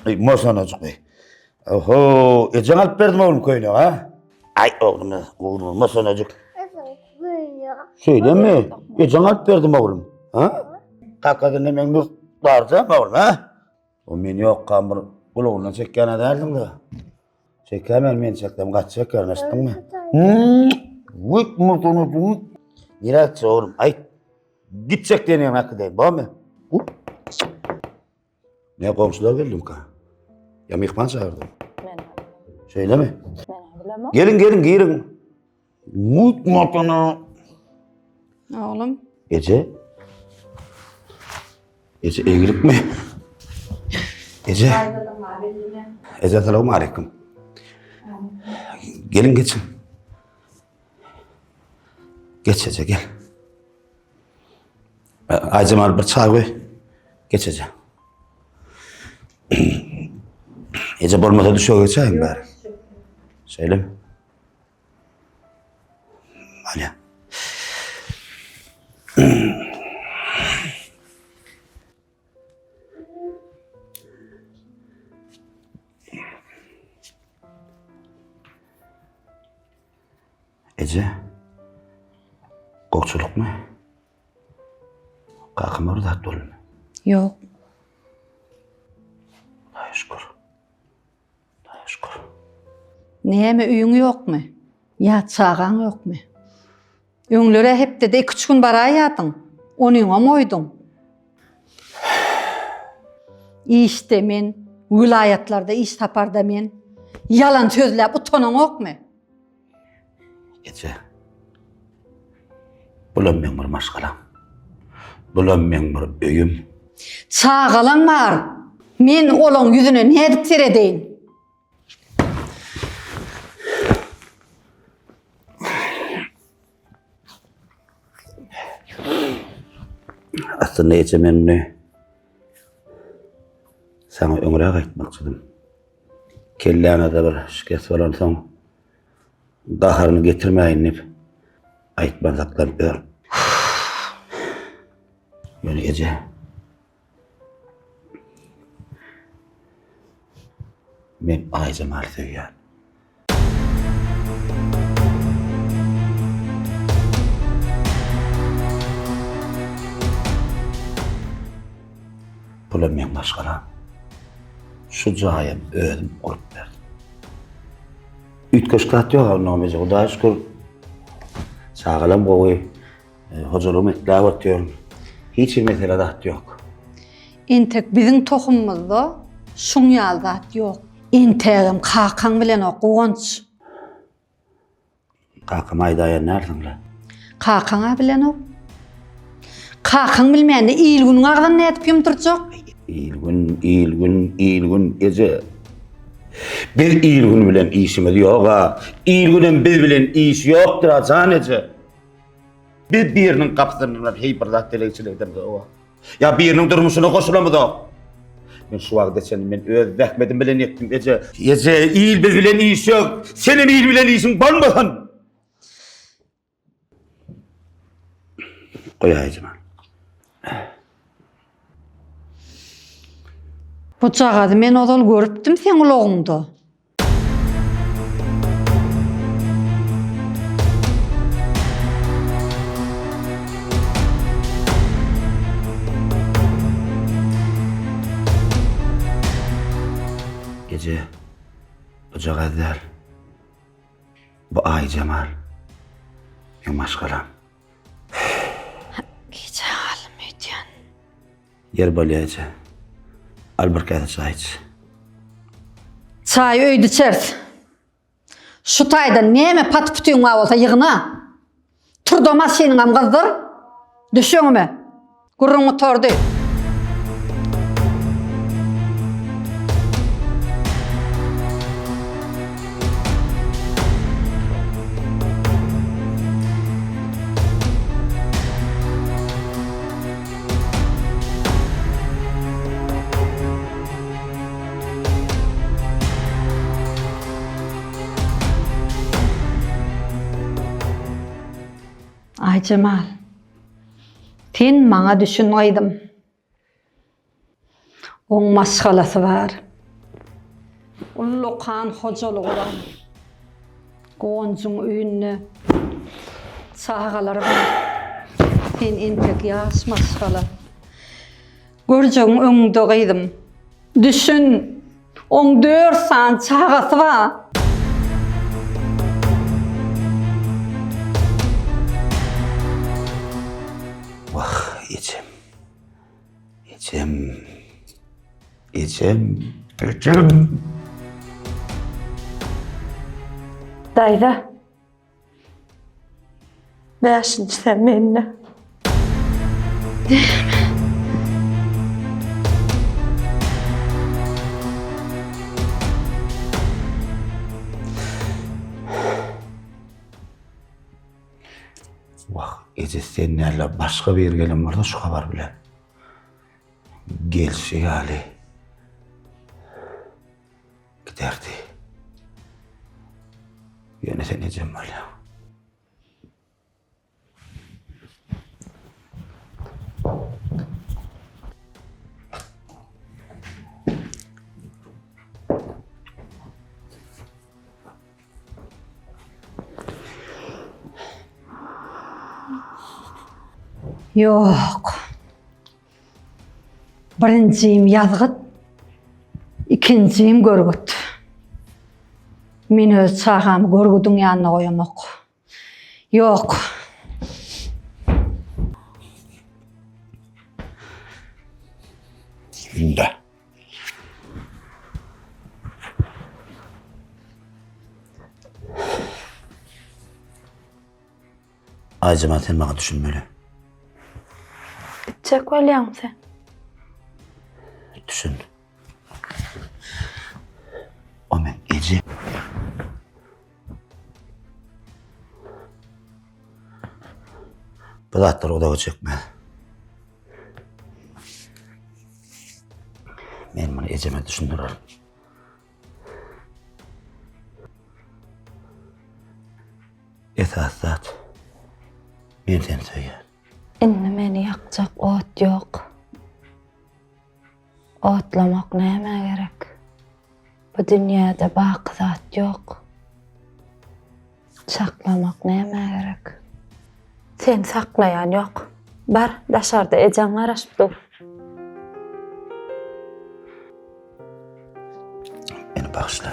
Eý, mosanajyk eý. Oho, ejeň alyp berdimi oglum köýnegi, ha? Aý, oglum, oglum, mosanajyk. Şeýlemi? Ejeň alyp berdimi oglum? Ha? Kakasynda meň nur barjam oglum, ha? O men ýokkam bir gulagyndan çekýän-ä däldiň-de. Çekýän men çeksem gaçjak ýerine eşitdiňmi? Wik mosanajyk. Nirä gitjek oglum, aýt. Gitjek diýen ýeriňe äkideýin, bormy? Ne goňşular geldimka? Ýa myhman çagyrdyň? Men. Şeýlemi? Men bilemok. Geliň, geliň, giriň. Mut matana. Oglum. Eje. Eje egilikmi? Eje. Eje salam aleyküm. Gelin geçin. Geç eje gel. Aycemal bir çay koy. Geç eje. Eje bolmasa düşege geçäýiň bäri. Şeýlemi? Alýa. Eje, gowçulykmy? Kakama bir zat boldumy? Ýok. Hudaýa şükür. Hudaýa şükür. Näme öýüň ýokmy? Ýa çagaň ýokmy? Öňler-ä hepdede iki-üç gün baraýýardyň. Onyňam goýduň. Işde men, welaýatlarda iş saparda men. Ýalan sözläp utanaňokmy? Eje. Bulam meň bir maşgalam. Bulam meň bir öýüm. Çagalaň bar. Men olaň ýüzüne nädip seredeýin? Aslynda eje men muny saňa öňräk aýtmakçydym. Kelläňe-de bir şikes bolansoň gaharyny getirmäýin diýip aýtman saklanyp ýörün. Ýöne eje Men Aýjemaly söýýän. Bulam meň maşgalam. Şu jaýam özüm gurup berdim. Üýtgeşik zat ýok onda eje, Hudaýa şükür. Çagalam gowy. Hojalygymy ekläp otyryn. Hiç bir mesele zat ýok. Entek biziň tohumymyzda şuň ýaly zat ýok. Entägem kakaň bilenok Guwanç. Kakama aýdaýan dälsiň-le. Kakaň-a bilenok. Kakaň bilmände il-günüň agzyny nädip ýumdurjak? Il-gün, il-gün, il-gün, eje. Biz il-gün bilen işimiz ýog-a. Il-günem biz bilen işi ýokdur-a, jan eje. Biz biriniň gapysyndan heý bir zat dilegçilik edemzok. Ýa biriniň durmuşyna goşulamyzok. Men şu wagta çenli men öz zähmetim bilen ýetdim eje. Eje il biz bilen iş ýok. Senem il bilen işiň bolmasyn. Goýaýjy man. Bujagazy men ozal görüpdim seň ulagyňda. Eje, bujagaz däl. Bu Aýjemal. Meň maşgalam. Gijä galdym öýdýän. Ýer bolýa eje. Al bir käse çaý iç. Çaýy öýde içeris. Şu taýda näme paty-putyň bar bolsa ýygna. Tur-da maşynyňam gyzdyr. Düş öňüme. Gürrüň gutardy. Aýjemal, sen maňa düşün gyzym. Oň maşgalasy bar. Ullakan hojalygy bar. Guwanjyň öýünde çagalary bar. Sen entek ýaş maşgala. Görjegiň öňüňde gyzym. Düşün, oň dört sany çagasy bar. Wah, ejem. Ejem. Ejem. Ejem. Daýza. Bäşinji sen mende. Wah, eje sen näle başga bir gelen bolsa şu habar bilen. Gelşi ýaly giderdi. Ýöne sen ejem bolýaň. Ýok. Birinjim ýazgyt, ikinjim görgüt. Men öz çagamy görgüdiň ýanyna goýamok. Ýok. Indi. Aýjemal sen maňa düşünmeli. Gitjek bolýaňmy sen? Düşün. O men eje. Bu zatlar uzaga çekmez. Men muny ejeme düşündirerin. Esasy zat, men seni söýýän. Indi meni ýakjak ot ýok. Otlamak nämä gerek? Bu dünýäde baky zat ýok. Çaklamak nämä gerek? Seni saklaýan ýok. Bar, daşarda ejeň garaşyp dur. Meni bagyşla.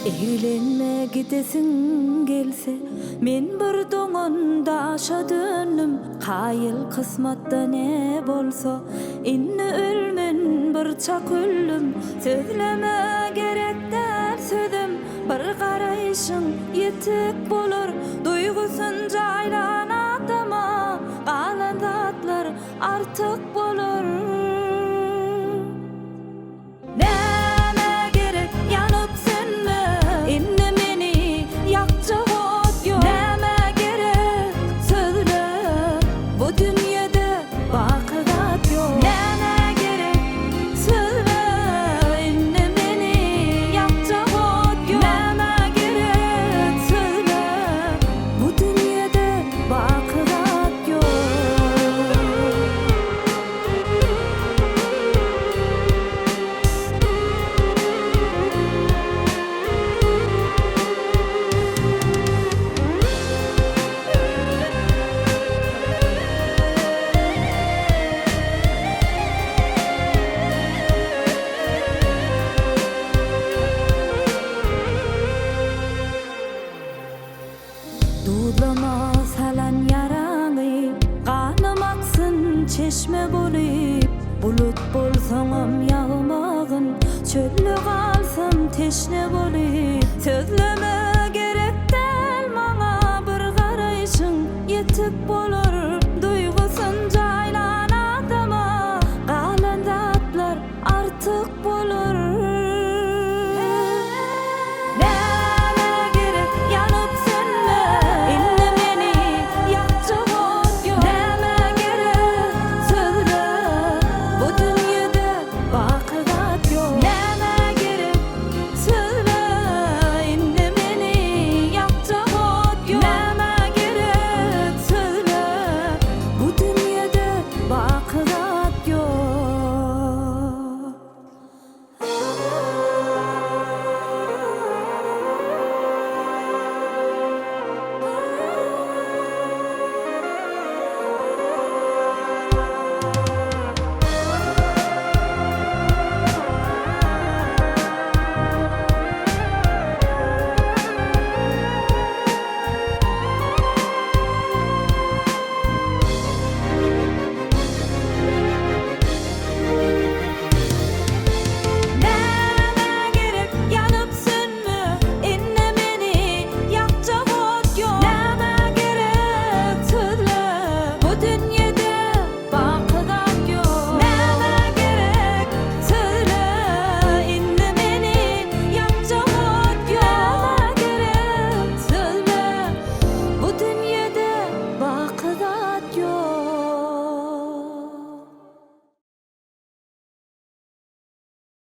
Eglenme gidesiň gelse, Men bir doňan daşa döndüm. Kaýyl kysmatda ne bolsa, Indi ölmen bir çak öldüm. Sözleme gerek däl sözem, Bir garaýşyň ýetik bolar. Duýgusyn jaýlan adama, Galan zatlar artyk bolar.